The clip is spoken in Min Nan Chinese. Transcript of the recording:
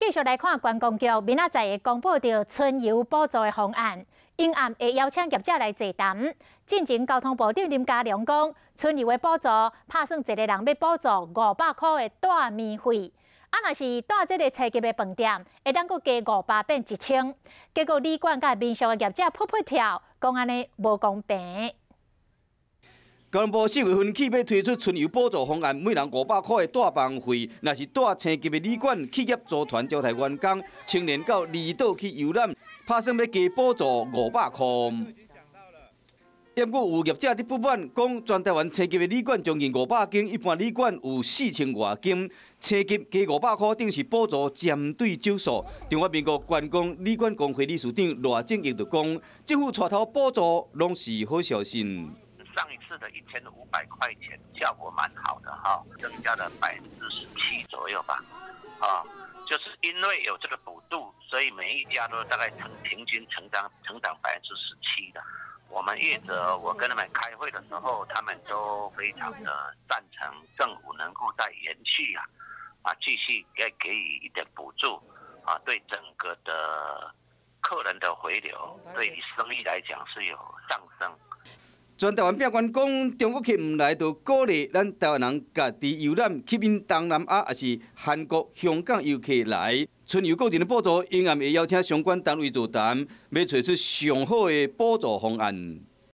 繼續來看觀光局，明仔載會公布著春遊補助的方案，英暗會邀請業者來座談。進前交通部長林佳龍講，春遊的補助拍算一個人欲補助500箍的蹛麵費，啊，若是蹛這个星級的飯店，會當閣加500變1000。結果旅館佮民宿的業者噗噗跳，講按呢無公平。交通部4月份起欲推出春遊補助方案，每人500箍的蹛房費，若是蹛星級的旅館、企業組團招待員工，青年到離島去遊覽，拍算欲加補助500箍。毋過有業者佇不滿，講全台灣星級的旅館將近500間，一般旅館有4000外間，星級加五百箍，等於是補助針對少數。中華民國觀光旅館公會理事長賴正英就講，政府帶頭補助攏是好消息。上一次的1500塊錢效果蠻好的哈，增加了17%左右吧，啊，就是因為有這個補助，所以每一家都大概平均成長17%的。我們業者，我跟他們開會的時候，他們都非常的贊成政府能夠再延續啊，啊，繼續給予一點補助，啊，對整個的客人的回流，對生意來講是有上升。全台灣餅員講，中國客毋來，就鼓勵咱台灣人家己遊覽，吸引東南亞抑是韓國、香港遊客來。春遊個人的補助，永暗會邀請相關單位座談，欲揣出上好的補助方案。